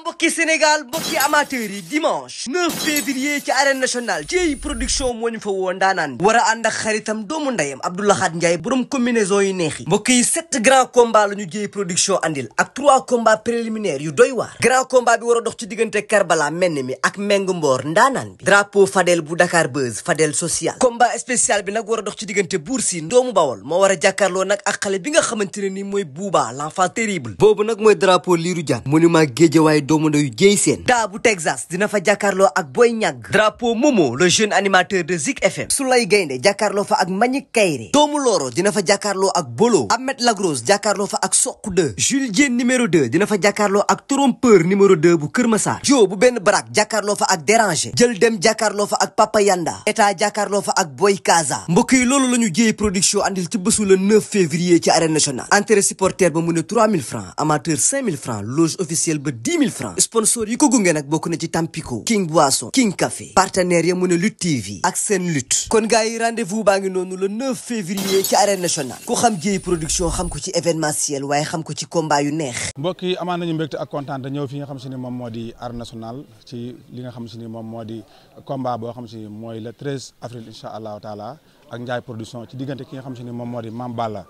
mbokki Sénégal mbokki amateurs yi dimanche 9 février ci arène nationale ci production moo ñu fa woo ndaanaan war a ànd ak xaritam doomu ndeyam Abdou Lahad Ndiaye borom combinaison yu neex yi mbokk yi 7 grands combats la ñu jëy production andil ak 3 combats préliminaires yu doy waar grand combat bi war a dox ci diggante Karbala menn mi ak Meng Mboor ndaanaan bi drapeau Fadel bu Dakar Buzz Fadel social combat spécial bi nag war a dox ci diggante Bour Sine doomu Bawol moo war a jàkkaarloo nag ak xale bi nga xamante ne ni mooy Bouba l'enfant terrible boobu nag mooy drapeau Lirou Diane monument Guédiawaye doomu ndeyu Jéy Seen daa bu Texas dina fa jàkkaarloo ak Boy Ñagg drapeau Momo le jeune animateur de Zik FM Soulay Gaynde jàkkaarloo fa ak Mbagnick Kaïré doomu Loro dina fa jàkkaarloo ak Bolo Ahmed Lagros jàkkaarloo fa ak Sokh 2 Jules Diène numéro 2 dina fa jàkkaarloo ak Trompeur numéro 2 bu Kër Massar Jo bu benn barak jàkkaarloo fa ak Déranger jël dem jàkkaarloo fa ak Papa Yanda état jàkkaarloo fa ak Boy Kaza mbokk yi loolu la ñu jéey production andil ci bésu le 9 février ci arène nationale entrée supporter ba mu ne 3000 francs amateur 5000 francs loge officielle ba 10 000 francs sponsor yi ko gunge nag bokk na ci Tampico King Boisson King Café partenaire ya mu ne Lutte TV ak seen lutte kon gars yi rendez-vous baa ngi noonu le 9 février ci arène nationale ku xam jéey production xam ko ci événementiel waaye xam ko ci combat yu neex mbokk yi amaan nañu mbégte ak kontaan te ñëw fi nga xam si ni moom moo di arène nationale ci li nga xam si ni moom moo di combat boo xam si ni mooy le 13 avril incha allahu taala ak Ndiaye production ci diggante ki nga xam si ni moom moo di Mame Balla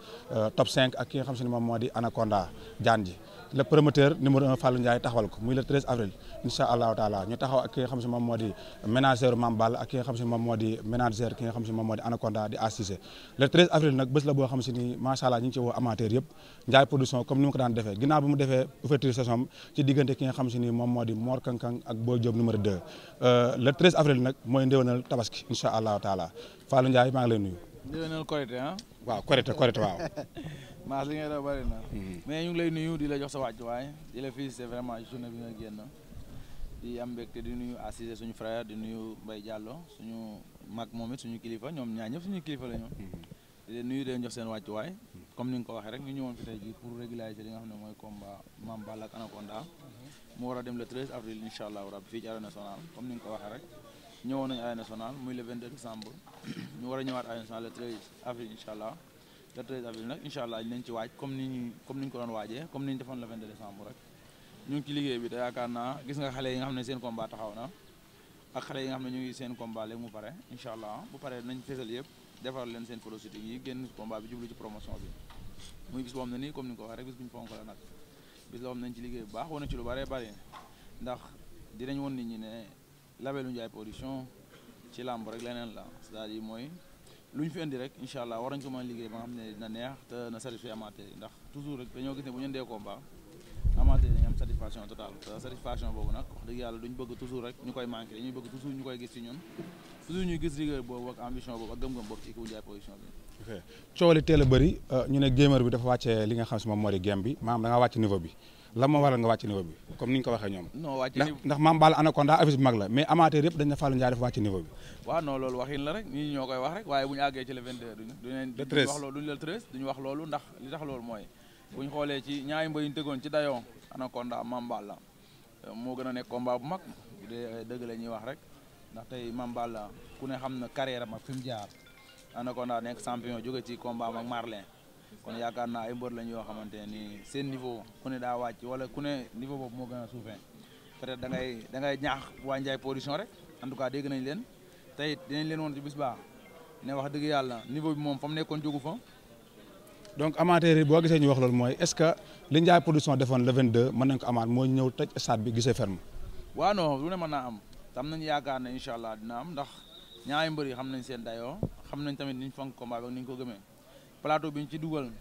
top 5 ak ki nga xam si ni moom moo di Anaconda Diane ji le promoteur numéro 1 Fallou Ndiaye taxawal ko muy le 13 avril incha allahu taala ñu taxaw ak ki nga xam si moom moo di ménageur Mame Balla ak ki nga xam si moom moo di ménageur ki nga xam si moom moo di Anaconda di assisé le 13 avril nag bés la boo xam si ni macha allah ñu ngi ci woo amateur yëpp Ndiaye production comme ni mu ko daan defee ginnaaw bi mu defee ouverture saison ci diggante ki nga xam si ni moom moo di Mor Kankang ak Boy Diop numéro 2 le 13 avril nag mooy ndéwénal tabaski incha allahu taala Fallou Ndiaye maa ngi lay nuyu. ndéwénal Korité ah. waaw Korité waaw. maas li nga def bëri na. mais ñu ngi lay nuyu di la jox sa wàccuwaay di la félicité vraiment journée bi nga génn di am mbégte di nuyu Assise suñu frère di nuyu Mbaye Diallo suñu mag moom it suñu kilifa ñoom ñaar ñëpp suñu kilifa la ñu. di leen nuyu di leen jox seen wàccuwaay comme ni nga ko waxee rek ñu ñëwoon fi tey jii pour régulariser li nga xam ne mooy combat Mame Balla ak Anaconda mu war a dem le 13 avril incha allah rabbi fii ci arène nationale comme ni nga ko waxee rek ñëwoon nañu arène nationale muy le 22 décembre ñu war a ñëwaat arène nationale le 13 avril incha allah. le 13 avril nag incha allah dinañ ci waaj comme ni ñu ko doon waajee comme ni ñu defoon le 22 décembre rek ñu ngi ci liggéey bi te yaakaar naa gis nga xale yi nga xam ne seen combat taxaw na ak xale yi nga xam ne ñu ngi seen combat léegi mu pare incha allah bu pare nañ fesal yëpp defaral leen seen photo shooting yi génn combat bi jublu ci promotion bi muy bis boo xam ne nii comme ni nga ko waxee rek bis bu ñu fonk la nag bis loo xam ne nañ ci liggéey bu baax wane ci lu bëree bëri ndax dinañ won nit ñi ne labelu Ndiaye production ci làmb rek leneen la c'est-à-dire mooy lu ñu fi indi rek incha allah war nañ ko mën a liggéey ba nga xam ne dina neex te na satisfait amateur yi ndax toujours rek dañoo gis ne bu ñu indee combat amateur yi dañu am satisfaction totale te satisfaction boobu nag wax dëgg yàlla duñ bëgg toujours rek ñu koy manqué dañuy bëgg toujours ñu koy gis ci ñun toujours ñuy gis rigueur boobu ak ambition boobu ak gëm-gëm boobu ci équipe Ndiaye production bi. ok coow li teel a bëri ñu ne gamer bi dafa wàccee li nga xam si moom moo di game bi maanaam da nga wàcc niveau bi lan moo waral nga wàcc niveau bi comme ni ñu ko waxee ñoom. non wàcc ndax Mame Balla Anaconda affiche bu mag la mais amateur yëpp dañ ne Fallou Ndiaye dafa wàcc niveau bi. waaw non loolu waxin la rek ñii ñoo koy wax rek waaye bu ñu àggee ci le 22 duñu wax loolu duñu le 13 duñu wax loolu ndax li tax loolu mooy bu ñu xoolee ci ñaari mbër yi ñu tegoon ci dayoo Anaconda Mame Balla moo gën a nekk combat bu mag bu dee dëgg la ñuy wax rek ndax tey Mame Balla ku ne xam na carrière am ak fi mu jaar Anaconda nekk champion jóge ci combat am ak Marlin kon yaakaar naa ay mbër lañ yoo xamante ne nii seen niveau ku ne daa wàcc wala ku ne niveau boobu moo gën a suufee peut-être da ngay ñaax waa Ndiaye production rek en tout cas dégg nañ leen tey dinañ leen woon ci bis baax ne wax dëgg yàlla niveau bi moom fa mu nekkoon jógu fa. donc amateur yi boo gisee ñu wax loolu mooy est-ce que li Ndiaye production defoon le 22 mën nañ ko amaat mooy ñëw tëj stade bi gisee ferme. waaw non lu ne mën naa am tam nañu yaakaar ne incha allah dina am ndax ñaari mbër yi xam nañ seen dayoo xam nañ tamit niñ fonk combat bi ak niñ ko gëmee plateau bi ñu ci dugal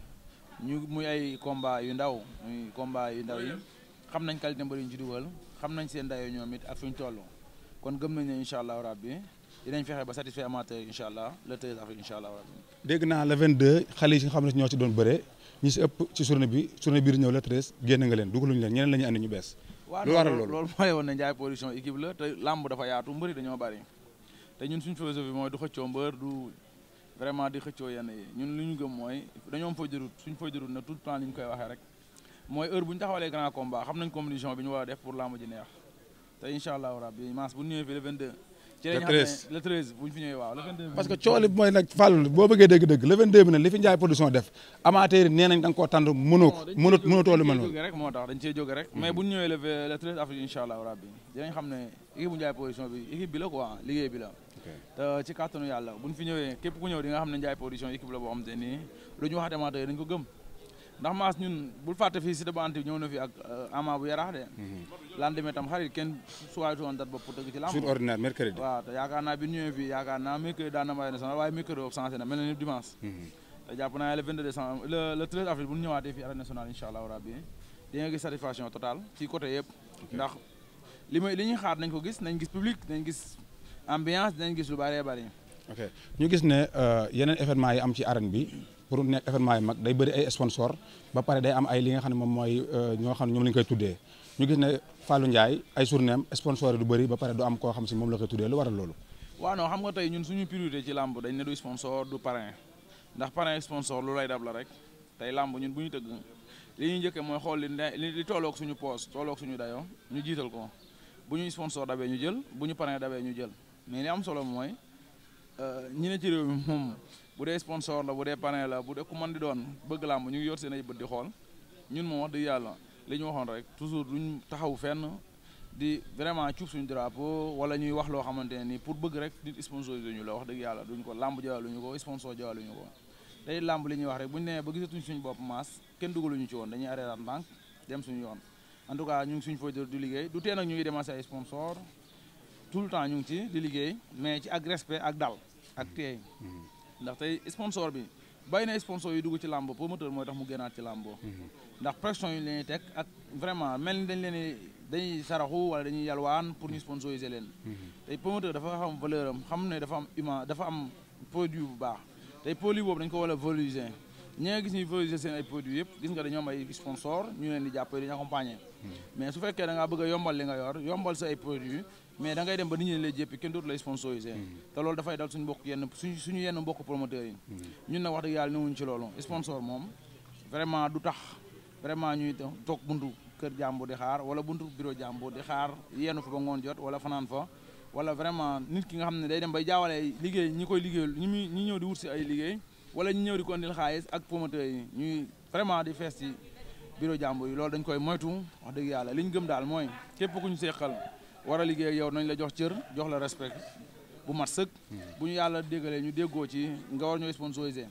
ñu muy ay combat yu ndaw muy combat yu ndaw yi xam nañ qualité mbër yi ñu ci dugal xam nañ seen dayoo ñoom it ak fi ñu toll kon gëm nañ ne incha allah rabbi dinañ fexe ba satisfait amateur yi incha allah le 13 avril incha allah rabbi. dégg naa le 22 xale yi nga xam ne ñoo ci doon bëree ñi si ëpp ci journée bi di ñëw le 13 génn nga leen dugaluñu leen ñeneen la ñuy andi ñu bees. lu waral loolu mooy woon ne Ndiaye production équipe la te làmb dafa yaatu mbëri dañoo bari te ñun suñu philosophie mooy du xëccoo mbër du vraiment di xëccoo yenn yi ñun li ñu gëm mooy dañoo am feuille de route suñu feuille de route na tout le temps li ñu koy waxee rek mooy heure bu ñu taxawalee grand combat xam nañ compétition bi ñu war a def pour làmb ji neex te incha allahu rabbi maas bu ñëwee fi le 22 ci lañ xam ne le 13 bu ñu fi ñëwee waaw le 22 parce que cooli mooy nag Fallou boo bëggee dëgg-dëgg le 22 bi nag li fi Ndiaye production def amateur yi nee nañ da nga koo tànn mënatoo lu mel noonu rek moo tax dañ cee jóge rek mais bu ñu ñëwee le 13 avril incha allah rabbi dinañ xam ne équipe bu Ndiaye production bi équipe bi la quoi liggéey bi la te ci kàttanu yàlla bu ñu fi ñëwee képp ku ñëw di nga xam ne Ndiaye production équipe la boo xam te nii lu ñu wax amateur yi dañ ko gëm ndax maas ñun bul fàtte fii Cité bu Anti ñëw na fi ak ama bu yaraax de lendemain tam xarit kenn suwaaytu woon date bopp pour tëgg ci lamb jour ordinaire mercredi waaw te yaakaar naa bi ñu ñëwee fii yaakaar naa mercredi daan na may national waaye mercredi boobu sensé na mel na ni dimanche te jàpp naa le 22 décembre le 13 avril bu ñu ñëwaatee fii arène nationale incha allah rabbi di nga gis satisfaction totale ci côté yëpp ndax li ñuy xaar nañ ko gis nañ gis public nañ gis ambiance nañ gis lu bëree bëri ok ñu gis ne yeneen événement yi am ci arène bi pour nekk événement yi mag day bëri ay sponsor ba pare day am ay li nga xam ne moom mooy ñoo xam ne ñoom la ñu koy tuddee ñu gis ne Fallou Ndiaye ay journéem sponsor yi du bëri ba pare du am koo xam si moom la koy tuddee lu waral loolu waaw non xam nga tey ñun suñu priorité ci làmb dañ ne du sponsor du parrain ndax parrain sponsor lu lay dab la rek tey làmb ñun bu ñu tëgg li ñuy njëkkee mooy xool li tolloog suñu poos tolloog suñu dayoo ñu jiital ko bu ñu sponsor dabee ñu jël bu ñu parrain dabee ñu jël mais li am solo mooy ñi ne ci réew mi moom bu dee sponsor la bu dee parrain la bu dee ku mën di doon bëgg làmb ñu ngi yor seen ay bët di xool ñun moom wax dëgg yàlla li ñu waxoon rek toujours duñ taxaw fenn di vraiment cuub suñu drapeau wala ñuy wax loo xamante ne nii pour bëgg rek nit sponsorisé ñu la wax dëgg yàlla duñ ko làmb jawaluñu ko sponsor jawaluñu ko tey làmb li ñuy wax rek buñu nee ba gisatuñ suñu bopp maas kenn dugaluñu ci woon dañuy arrêté ndànk dem suñu yoon en tout cas ñu ngi suñu feuille du liggéey du tee nag ñu ngi demancé ay sponsor tout le temps ñu ngi ci di liggéey mais ci ak respect ak dal ak teey ndax tey sponsor bi bàyyi na sponsor yi dugg ci làmb promoteur mooy tax mu génnaat ci làmb ndax pression yi leen teg ak vraiment mel ni dañ leen dañuy saraxu wala dañuy yalwaan pour ñu sponsoriser leen tey promoteur dafa xam valeur am xam ne dafa am humain dafa am produit bu baax tey produit boobu dañ ko war a valoriser ñi nga gis ñuy valoriser seen ay produits yëpp gis nga dañoo am ay sponsor ñu leen di jàppale dañu accompagner mais su fekkee da ngaa bëgg a yombal li nga yor yombal sa ay produits mais da ngay dem ba nit ñi lay jéppi kenn dootu lay sponsorisé te loolu dafay dal suñu mbokk suñu yenn mbokk promoteurs yi ñun nag wax dëgg yàlla newuñu ci loolu sponsor moom vraiment du tax vraiment ñuy toog buntu kër jàmbur di xaar wala buntu bureau jàmbur di xaar yenn fa ba ngoon jot wala fanaan fa wala vraiment nit ki nga xam ne day dem bay jaawale liggéey ñi koy liggéeyal ñi ñëw di wut si ay liggéey wala ñi ñëw di ko andil xaalis ak promoteurs yi ñuy vraiment di fees ci bureau jàmbur yi loolu dañ koy moytu wax dëgg yàlla li ñu gëm daal mooy képp ku ñu seqal war a liggéey ak yow nañ la jox cër jox la respect bu mat sëkk bu ñu yàlla déggalee ñu déggoo ci nga war ñoo sponsorisé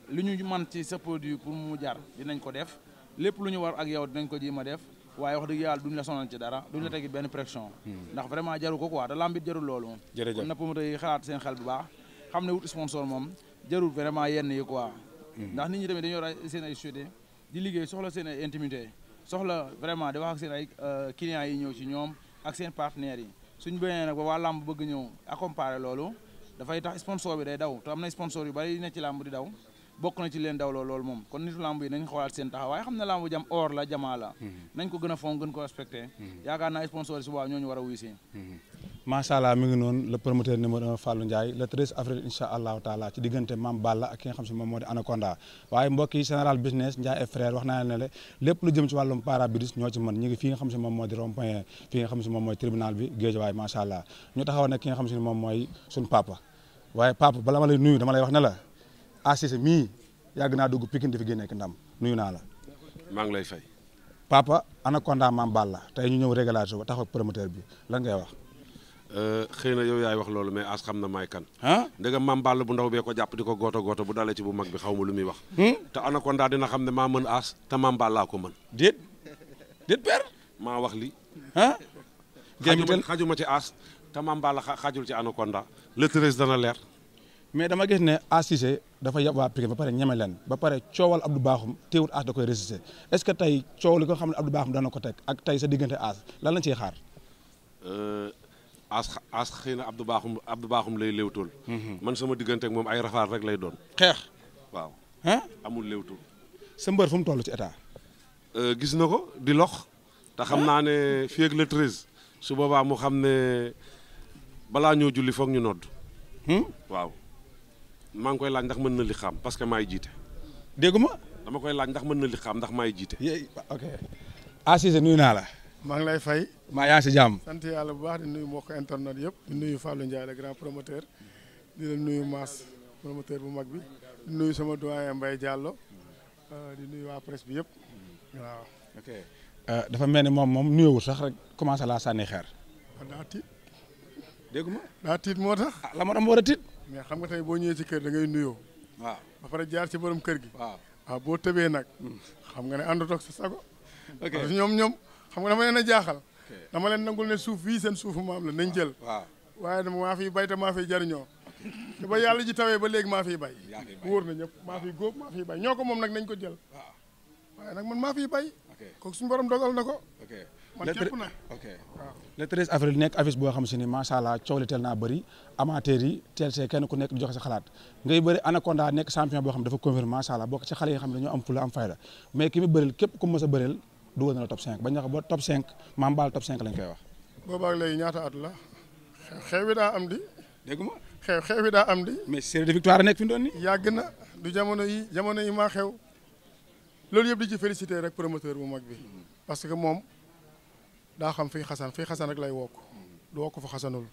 li ñu man ci sa produit pour mu jar dinañ ko def lépp lu ñu war ak yow dinañ ko ji ma def waaye wax dëgg yàlla duñ la sonal ci dara duñ la tegi benn pression ndax vraiment jaru ko quoi te lambit jarul loolu moom kon na promoteur yi xalaat seen xel bu baax xam ne wut sponsor moom jarul vraiment yenn yi quoi ndax nit ñi tamit dañoo yor seen ay société di liggéey soxla seen ay intimité soxla vraiment di wax ak seen ay clients yi ñëw ci ñoom ak seen partenaires yi suñ bënee nag ba waa làmb bëgg ñëw accompagner loolu dafay tax sponsor bi day daw te am na sponsor yu bari ne ci làmb di daw bokk na ci leen daw loolu moom kon nitu làmb yi nañ xoolaat seen taxawaay xam ne làmb jam or la jamaa la nañ ko gën a fonk gën ko respecté yaakaar naa sponsor yi suba ñooñu war a wuy si macha allah mi ngi noonu le promoteur numéro 1 Fallou Ndiaye le 13 avril incha allahu taala ci diggante Mame Balla ak ki nga xam si moom moo di Anaconda waaye mbokk yi général business Ndiaye et frère wax naa ne le lépp lu jëm ci wàllum parabudis ñoo ci mën ñi ngi fii nga xam si moom moo di rond-point fii nga xam si moom mooy tribunal bi Guédiawaye macha allah ñu taxaw nag ki nga xam si moom mooy suñu papa waaye papa bala ma lay nuyu dama lay wax ne la Cissé mii yàgg naa dugg Pikine di fi génne ndam nuyu naa la maa ngi lay fay papa Anaconda Mame Balla tey ñu ñëw réglage ba taxaw promoteur bi lan ngay wax xëy na yow yaay wax loolu mais as xam na maay kan ah ndegam Mame Balla bu ndaw bee ko jàpp di ko gooto gooto bu dalee ci bu mag bi xaw ma lu muy wax te Anaconda dina xam ne maa mën as te Mame Balla ko mën déet père maa wax li ah xajuma ci as te Mame Balla xajul ci Anaconda le 13 dana leer mais dama gis ne Cissé dafa yab waa Pikine ba pare ñeme leen ba pare coowal Abdou Bakhoum teewul as da koy résister est-ce que tey coow li ko xam ne Abdou Bakhoum dana ko teg ak tey sa diggante as lan lañ ciy xaar as xëy na Abdou Bakhoum lay léewtool man sama diggante ak moom ay rafaar rek lay doon xeex waaw ah amul léewtool sa mbër fu mu toll ci état gis na ko di lox te xam naa ne fii ak le 13 su boobaa mu xam ne balaa ñoo julli foog ñu nodd waaw maa ngi koy laaj ndax mën na li xam parce que maay jiite dégguma dama koy laaj ndax mën na li xam ndax maay jiite ok Cissé nuyu naa la maa ngi lay fay. maa yaa ngi si jàmm. sant yàlla bu baax di nuyu mbokk internet yëpp di nuyu Fallou Ndiaye le grand promoteur di la nuyu Mass promoteur bu mag bi di nuyu sama doyen Mbaye Diallo di nuyu waa presse bi yëpp waaw. ok dafa mel ni moom nuyuwul sax rek commencé laa sànni xeer. daa tiit. déggu ma daa tiit moo tax. la ma doon war a tiit. mais xam nga tey boo ñëwee ci kër da ngay nuyoo. waaw ba pare jaar ci borom kër gi. waaw boo tëbee nag. xam nga ne àndut ak sa sago. ok parce que ñoom xam nga dama leen a jaaxal. dama leen nangul ne suuf fii seen suufu maam la nañ jël. waaw waaye dama maa fiy bay te maa fiy jariñoo. te ba yàlla ji tawee ba léegi maa fiy bay. wóor na ñëpp maa fiy góob maa fiy bay ñoo ko moom nag nañ ko jël. waaye nag man maa fiy bay. kooku suñu borom dogal na ko. man képp na waaw. le 13 avril nekk affiche boo xam si ni macha allah coow li teel naa bëri amateur yi teel see kenn ku nekk di joxe sa xalaat ngay bëri Anaconda nekk champion boo xam dafa confirmé macha allah bokk ci xale yi nga xam ne dañoo am fula am fayda mais ki mu bëril képp ku mës a bëril dugal na la top 5 bañ wax ba top 5 Mame Balla top 5 lañ koy wax. boobaag léegi ñaata at la xew wi daa am di. dégg nga xew wi daa am di. mais série de victoire nekk fi mu doon nii. yàgg na du jamono yi maa xew loolu yëpp di ci félicité rek promoteur bu mag bi parce que moom daa xam fii xasan rek lay wokk du wokk fa xasanul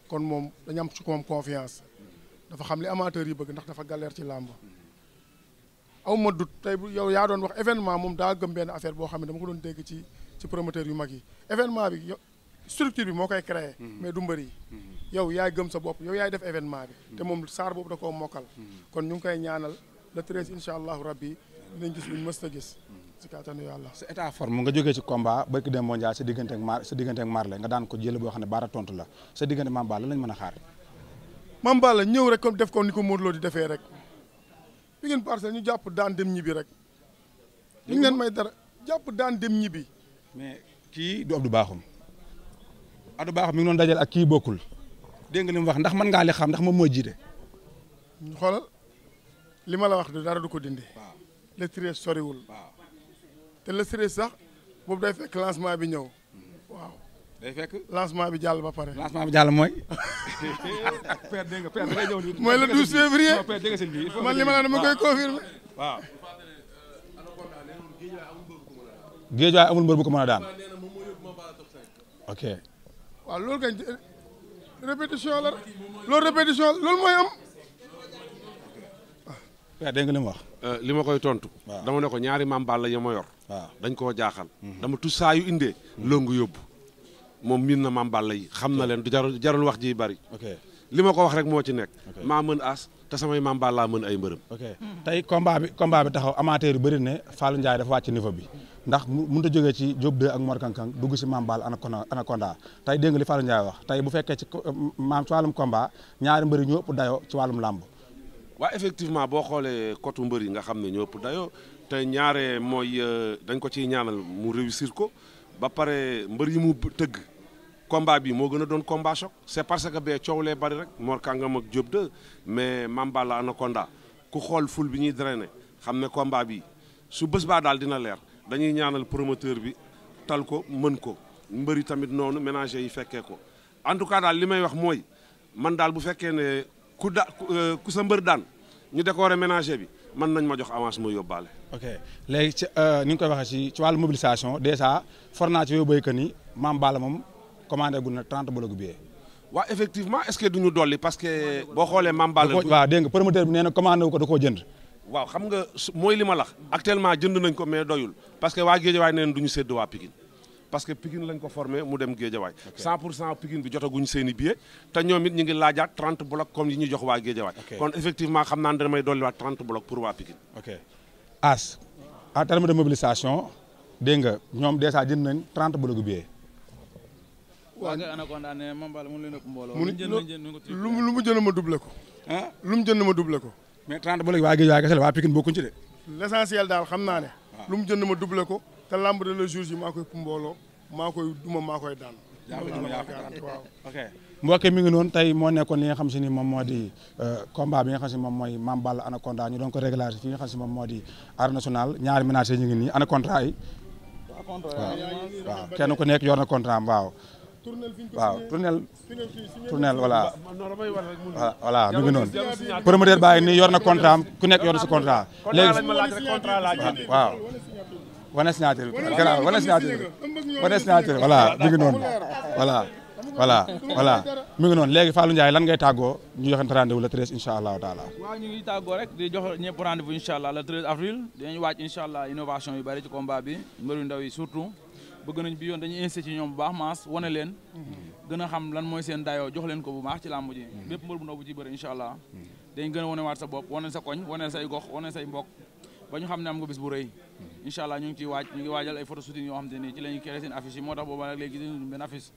kon moom dañu am ci moom confiance dafa xam li amateur yi bëgg ndax dafa galère ci làmb aw ma dut tey yow yaa doon wax événement moom daa gëm benn affaire boo xam ne dama ko doon dégg ci promoteur yu mag yi événement bi structure bi moo koy créé mais du mbër yi yow yaay gëm sa bopp yow yaay def événement bi te moom saar boobu da koo mokkal kon ñu ngi koy ñaanal le 13 incha allahu rabbi dinañ gis luñ mës a gis si kattanu yàlla. sa état forme nga jógee ci combat barki dem mondial sa diggante ak Marley nga daan ko jël boo xam ne baara tontu la sa diggante Mame Balla lañ mën a xaar. Mame Balla ñëw rek comme def ko ni ko Modou Lo di defee rek fi ngeen parcelle ñu jàpp daan dem ñibbi rek ñu ngeen may dara jàpp daan dem ñibbi. mais kii du Abdou Bakhoum Abdou Bakhoum mi ngi doon dajal ak kii bokkul dégg nga li mu wax ndax mën ngaa li xam ndax moom moo jiite. xoolal li ma la wax dara du ko dindi. le 13 soriwul. te le 13 sax boobu day fekk lancement bi ñëw waaw. day fekk lancement bi jàll ba pare. lancement bi jàll mooy. père dégg nga père da ngay ñëw mooy le 12 février. non père dégg nga sëñ bi man li ma la dama koy confirmer. waaw. Géejawaay amul mbër bu ko mën a daan. ok. waaw loolu kañ répétition la loolu répétition loolu mooy am. père dégg nga li mu wax. li ma koy tontu. dama ne ko ñaari Mame Balla ya ma yor. waaw dañ koo jaaxal. dama tu saa yu indee. longu yóbbu moom miin na Mame Balla yi xam na leen du jarul wax ji bari. ok li ma ko wax rek moo ci nekk. maa mën as te samay Mame Balla mën ay mbërëm. ok tey combat bi taxaw amateur yu bëri ne Fallou Ndiaye dafa wàcc niveau bi ndax mënut a jógee ci Diop 2 ak Mor Kankang dugg si Mame Balla Anaconda tey dégg nga li Fallou Ndiaye wax tey bu fekkee ci maam ci wàllum combat ñaari mbëri ñoo ëpp dayoo ci wàllum làmb. waaw effectivement boo xoolee kotu mbër yi nga xam ne ñoo ëpp dayoo te ñaare mooy dañ ko ciy ñaanal mu réussir ko ba pare mbër yi mu tëgg combat bi moo gën a doon combat choc c'est parce que bee coow lee bari rek Mor Kangam ak Diop 2 mais Mame Balla Anaconda ku xool ful bi ñuy drainer xam ne combat bi su bés baa daal dina leer dañuy ñaanal promoteur bi tal ko mën ko mbër yi tamit noonu ménager yi fekkee ko en tout cas daal li may wax mooy man daal bu fekkee ne ku sa mbër daan ñu décorer ménager bi mën nañ ma jox avance ma yóbbaale. ok léegi ci ni nga koy waxee ci wàllu mobilisation déjà for naa ci yow béykat ni Mame Balla moom commandé gu na 30 bologu billet. waaw effectivement est-ce que duñu dolli parce que boo xoolee Mame Balla. waaw dégg nga promoteur bi nee na commandé wu ko da koo jënd. waaw xam nga mooy li ma lax actuellement jënd nañ ko mais doyul parce que waa Géejawaay nee na du ñu sédd waa Pikine parce que Pikine lañ ko formé mu dem Géejawaay 100% Pikine bi jotaguñ seen i billet te ñoom it ñu ngi laajaat 30 blocs comme yi ñuy jox waa Géejawaay kon effectivement xam naa ne damay dolliwaat 30 blocs pour waa Pikine. ok As en terme de mobilisation dégg nga ñoom déjà jënd nañ 30 blocs billet. waaw nga Anaconda ne Mame Balla mu leen ëpp mbooloo. lu mu jënd ma doublé ko. ah lu mu jënd ma doublé ko. mais 30 blocs waa Géejawaay kese la waa Pikine bokkuñ ci de. l'essentiel daal xam naa ne. lu mu jënd ma doublé ko te lamb de le jour ji maa koy ëpp mbooloo maa koy duma maa koy daan. waaw ok mbokk mi ngi noonu tey moo nekkoon li nga xam si ni moom moo di combat bi nga xam si moom mooy Mame Balla Anaconda ñu doon ko régulariser fi nga xam si moom moo di arène nationale ñaari ménages ñu ngi nii ana contrat yi. waaw kenn ku nekk yor na contrat am waaw. waaw tournel voilà mi ngi noonu promoteur baa ngi nii yor na contrat am ku nekk yor na sa contrat léegi waaw wane signature gannaaw wane signature voilà mi ngi noonu voilà mi ngi noonu léegi Fallou Ndiaye lan ngay tàggoo ñu joxante rendez-vous le 13 incha allahu taala. waaw ñu ngi tàggoo rek di jox ñëpp rendez-vous incha allah le 13 avril dinañ waaj incha allah innovation yu bëri ci combat bi mbëru ndaw yi surtout bëgg nañ bi yoon dañuy insisté ci ñoom bu baax maas wane leen gën a xam lan mooy seen dayoo jox leen ko bu baax ci làmb ji bépp mbër bu ndaw bu ci bëri incha allah dañ gën a wane waat sa bopp wane sa koñ wane say gox wane say mbokk ba ñu xam ne am nga bis bu rëy incha allah ñu ngi ciy waaj ñu ngi waajal ay photo shooting yoo xam te ni ci la ñuy créé seen affiche yi moo tax booba nag léegi gisuñu benn affiche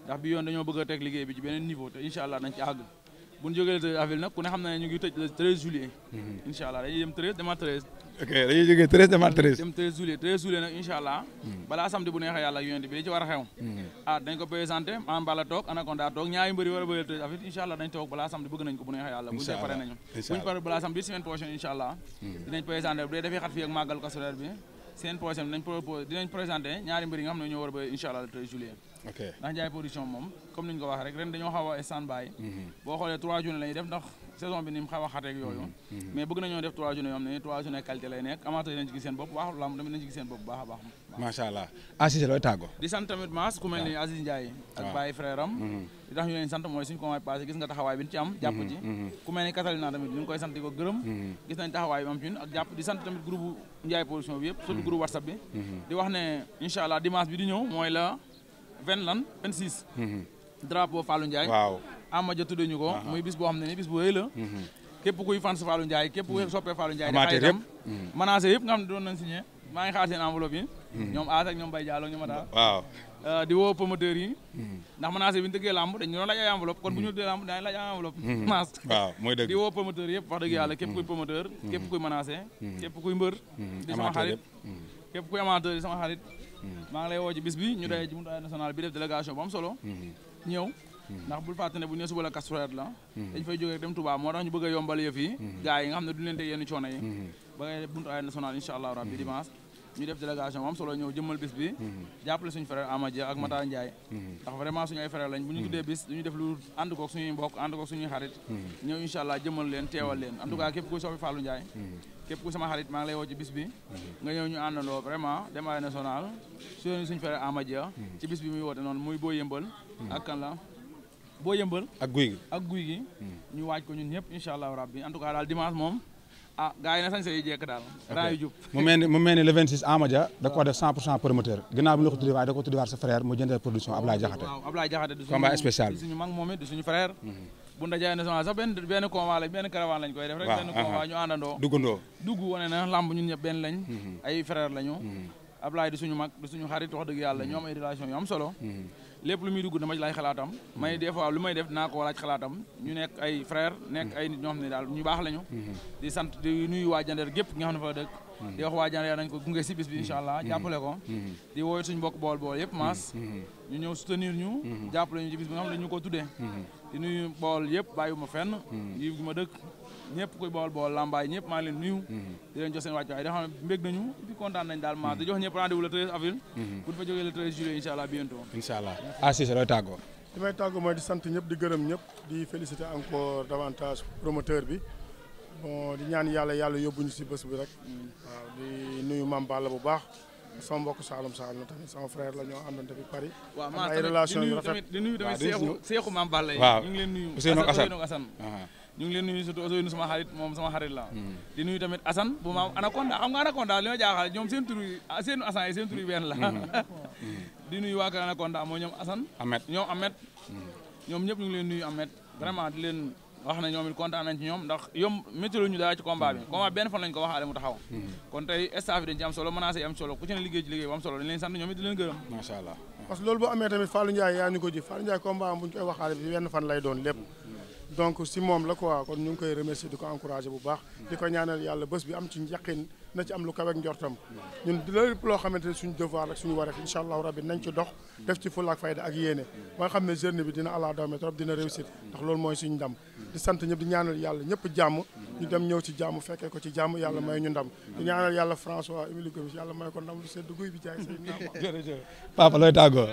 ndax bi yoon dañoo bëgg a teg liggéey bi ci beneen niveau te incha allah dañ ci àgg bu ñu jógee le 13 avril nag ku ne xam na ne ñu ngi tëj le 13 juillet incha allah dañuy dem 13 demaat 13 ok dañuy jógee 13 demaat 13 dem 13 juillet nag incha allah balaa samedi bu neexee yàlla ak yonent bi li ci war a xew dañ ko présenté Ama Baldé toog Anaconda toog ñaari mbëri war a bëri le 13 avril incha allah dañ toog balaa samedi bëgg nañ ko bu neexee yàlla buñu dee pare nañu buñu pare balaa samedi semaine prochaine incha allah dinañ présenté bu dee dafay xat fii ak màggal Kazu Rajab bi semaine prochaine dinañ présenté ñaari mbëri nga xam ne ñoo war a bëri incha allah le 13 juillet ok ndax Ndiaye production moom comme ni ñu ko waxee rek ren dañoo xaw a stand by boo xoolee 3 journées la ñuy def ndax saison bi ni mu xaw a xateeg yooyu mais bëgg nañoo def 3 journées yoo xam ne 3 journées qualité lay nekk amateur yi nañ ci gis seen bopp waaxul lamb tamit nañ ci gis seen bopp bu baax a baax macha allah Aziz looy tàggoo di sant tamit maas ku mel ni Aziz Ndiaye ak Baye frère am li tax ñu leen sant mooy suñu combat passé gis nga taxawaay bi ñu ci am jàpp ci ku mel ni Catalina tamit ñu ngi koy sant di ko gërëm gis nañ taxawaay bi am ci ñun ak jàpp di sant tamit groupe Ndiaye production bi yëpp surtout groupe WhatsApp bi di wax ne incha allah dimanche bi di ñëw mooy la 26 drapeau Fallou Ndiaye waaw Ama Dia tuddee ñu ko muy bis boo xam ne ni bis bu rëy la képp kuy fans Fallou Ndiaye képp kuy soppee Fallou Ndiaye amateur yëpp menacé yëpp nga xam ne doon nañ signé maa ngi xaar seen enveloppe yi ñoom As ak ñoom Baye Diallo ñoom Mata waaw di woo promoteurs yi ndax menacé bi ñu tëggee làmb dañu doon laaj ay enveloppe kon bu ñu tëggee làmb dañu laaj ay enveloppe mas waaw mooy dëgg di woo promoteurs yëpp wax dëgg yàlla képp kuy promoteur képp kuy menacé képp kuy mbër di sama xarit képp kuy amateur di sama xarit maa ngi lay woo ci bis bi ñu day ci muntaay national bi def délégation bu am solo ñëw ndax bul fàtte ne bu ñu nee suba la Kazu Rajab la dañ fay jógee dem Touba moo tax ñu bëgg a yombal yëf yi gars yi nga xam ne duñ leen teg yenn coono yi ba ngay buntu ay national incha allah rabbi dimanche ñu def délégation bu am solo ñëw jëmmal bis bi jàppale suñu frère Ama Dia ak Mata Ndiaye ndax vraiment suñu ay frère lañ bu ñu tuddee bis duñu def lu ànd koog suñuy mbokk ànd koog suñuy xarit ñëw incha allah jëmmal leen teewal leen en tout cas képp kuy soppi Fallou Ndiaye képp ku sama xarit maa ngi lay woo ci bis bi nga ñëw ñu àndandoo vraiment dem ay national suñu frère Ama Dia ci bis bi muy woote noonu muy boo yëmbal ak kan la boo yëmbal ak guy gi ñu waaj ko ñun ñëpp incha allah rabbi en tout cas daal dimanche moom gars yi na sañ say jekk daal raa yu jub mu mel ni le 26 Ama Dia da ko def 100% promoteur ginnaaw bi ñu la ko tuddee waaye da ko tuddewaat sa frère mu jëndee production Ablaye Diakhaté waaw Ablaye Diakhaté du combat spécial di suñu mag moom it di suñu frère bu ndajaay national sax benn combat lañ benn caravane lañ koy def rek benn combat ñu àndandoo dugg wane na lamb ñun ñëpp benn lañ ay frère lañu Ablaye di suñu mag di suñu xarit wax dëgg yàlla ñoom ay relation yu am solo lépp lu muy dugg dama ci laaj xalaatam may des fois lu may def dinaa ko laaj xalaatam ñu nekk ay frère nekk ay nit ñoo xam ne daal ñu baax lañu di sant di nuyu waa Jandeer gépp nga xam ne fa dëkk di wax waa Jandeer nañ ko gunge si bis bi incha allah jàppale ko di wooyu suñu mbokk bool yëpp maas ñu ñëw soutenir ñu jàppale ñu ci bis bi nga xam ne ñu ko tuddee di nuyu bool yëpp bàyyiwuma fenn yi gi ma dëkk ñëpp kuy bool lambaay ñëpp maa ngi leen nuyu di leen jox seen wàcc waay da xam ne mbég nañu di kontaan nañ daal maas di jox ñëpp rendez-vous le 13 avril bu ñu fa jógee le 13 juillet incha allah bientôt incha allah Aziz looy tàggoo li may tàggoo mooy di sant ñëpp di gërëm ñëpp di féliciter encore davantage promoteur bi bon di ñaan yàlla yóbbuñu si bés bi rek waaw di nuyu Mame Balla bu baax sama mbokk Saalum Saalum tamit sama frère la ñoo àndoon depuis Paris waaw am ay relation yu rafet di nuyu tamit seexu Mame Balla yi waaw ñu ngi leen nuyu Ousseynou Assane ñu ngi leen nuyu surtout Ousseynou sama xarit moom sama xarit la di nuyu tamit Assane bu ma Anaconda xam nga Anaconda li ma jaaxal ñoom seen tur yi seen Assane yi seen tur yi benn la di nuyu waa kër Anaconda mooy ñoom Assane ñoom Ahmed ñoom ñëpp ñu ngi leen nuyu Ahmed vraiment di leen wax na ñoom it kontaan nañ ci ñoom ndax métti ñu dara ci combat bi combat benn fan lañ ko waxaale mu taxaw kon tey staff yi dañ ci am solo menacé yi am solo ku ci ne liggéey ci liggéey bu am solo dañ leen sant ñoom it di leen gërëm macha allah parce que loolu boo amee tamit Fallou Ndiaye yaa ñu ko ji Fallou Ndiaye combat am bu ñu koy waxaale bi benn fan lay doon lépp donc si moom la quoi kon ñu ngi koy remercier di ko encourager bu baax di ko ñaanal yàlla bés bi am ci yaqin na ci am lu kawe ak njortam ñun lépp loo xamante ne suñu devoir ak suñu wareef incha allahu rabbi nañ ci dox def ci fulla ak fayda ak yéene ba nga xam ne journée bi dina ala dawme trop dina réussir ndax loolu mooy suñu ndam di sant ñëpp di ñaanal yàlla ñëpp jàmm ñu dem ñëw ci jàmm fekkee ko ci jàmm yàlla may ñu ndam di ñaanal yàlla François Émilie Gomis yàlla may ko ndam lu sedd guy bi jaay say ndam papa looy tàggoo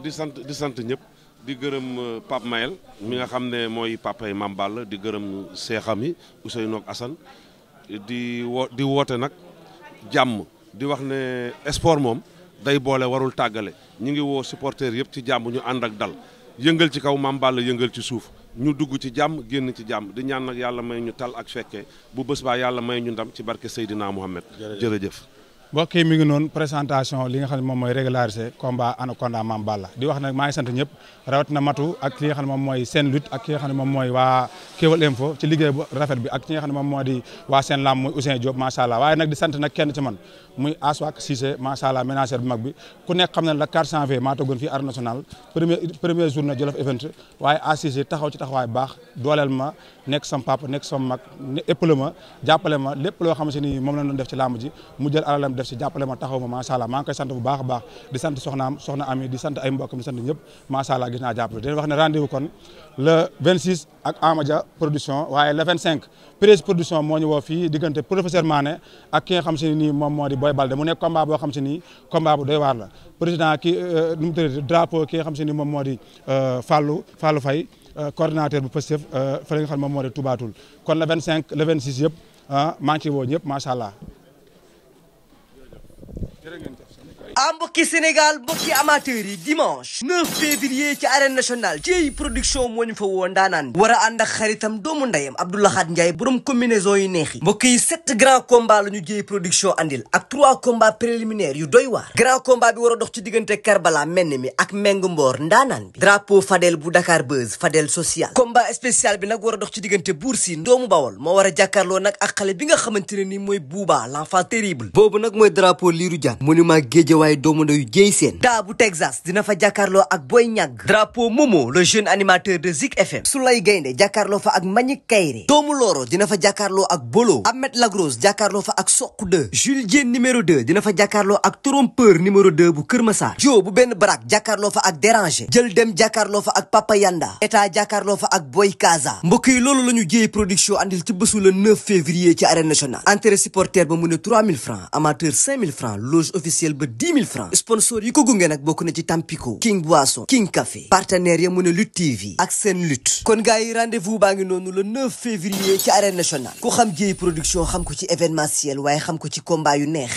di sant ñëpp di gërëm Pape Mayel mi nga xam ne mooy papay Mame Balla di gërëm seexam yi Ousseynou ak Assane di woote nag jàmm di wax ne sport moom day boole warul tàggale ñu ngi woo supporters yëpp ci jàmm ñu ànd ak dal yëngal ci kaw Mame Balla yëngal ci suuf ñu dugg ci jàmm génn ci jàmm di ñaan nag yàlla may ñu tal ak fekkee bu bés baa yàlla may ñu ndam ci barke Seydina Mohamed. jërëjëf. mbokk yi mi ngi noonu présentation li nga xam ne moom mooy régulariser combat Anaconda Mame Balla di wax nag maa ngi sant ñëpp rawatina matu ak li nga xam ne moom mooy seen lutte ak ki nga xam ne moom mooy waa Kewel Info ci liggéey bu rafet bi ak ki nga xam ne moom moo di waa seen lamb muy Ousin Diop macha allah waaye nag di sant nag kenn ci man muy Aswak Cissé macha allah ménagère bu mag bi ku nekk xam ne la 4 janvier maa toogoon fii Arène Nationale premier journée Jolof Event waaye Cissé taxaw ci taxawaay baax dooleel ma nekk sam papa nekk sam mag éppale ma jàppale ma lépp loo xam ni moom la doon def ci lamb ji mu jël alalam def ci jàppale ma taxaw ma macha allah maa ngi koy sant bu baax a baax di sant soxnaam soxna Ami di sant ay mbokkam di sant ñëpp macha allah gis naa jàppale di wax ne rendez-vous kon le 26 ak Amadia production waaye le 25 Pérez production moo ñu woo fii diggante professeur Mané ak ki nga xam si nii moom moo di Boy Balde mu nekk combat boo xam si nii combat bu doy waar la président ki nu mu tëddee drapeau ki nga xam si ni moom moo di Fallou Faye coordinateur bu Pastef fa nga xam moom moo di Toubatoul kon le 25 le 26 yëpp maa ngi ciy woo ñëpp macha allah. mbokki Sénégal mbokki amateurs yi dimanche 9 février ci arène nationale ci production moo ñu fa woo ndaanaan war a ànd ak xaritam doomu ndeyam Abdou Lahad Ndiaye borom combinaison yu neex yi mbokk yi 7 grands combats la ñu jëy production andil ak 3 combats préliminaires yu doy waar grand combat bi war a dox ci diggante Karbala menn mi ak Meng Mboor ndaanaan bi drapeau Fadel bu Dakar Buzz Fadel social combat spécial bi nag war a dox ci diggante Bour Sine doomu Bawol moo war a jàkkaarloo nag ak xale bi nga xamante ne ni mooy Bouba l'enfant terrible boobu nag mooy drapeau Lirou Diane monument waaye doomu ndeyu jéy seen daa bu Texas dina fa jàkkaarloo ak Boy Ñagg drapeau Momo le jeune animateur de Zik FM Soulay Gaynde jàkkaarloo fa ak Manick Kayre doomu Loro dina fa jàkkaarloo ak Bolo Ahmed Lagros jàkkaarloo fa ak Sokh 2 Jules Diène numéro 2 dina fa jàkkaarloo ak Trompeur numéro 2 bu Kër Massar Jo bu benn barak jàkkaarloo fa ak Déranger jël dem jàkkaarloo fa ak Papa Yanda état jàkkaarloo fa ak Boy Kaza mbokk yi loolu la ñu jéey production andil ci bésu le 9 février ci arène nationale entrée supporter ba mu ne 3000 francs amateur 5000 francs loge officielle ba 10 000 francs sponsor yi ko gunge nag bokk na ci Tampico King Boisson King Café partenaire ya mu ne Lutte TV ak seen lutte kon gars yi rendez-vous baa ngi noonu le 9 février ci arène nationale ku xam jéey production xam ko ci événementiel waaye xam ko ci combat yu neex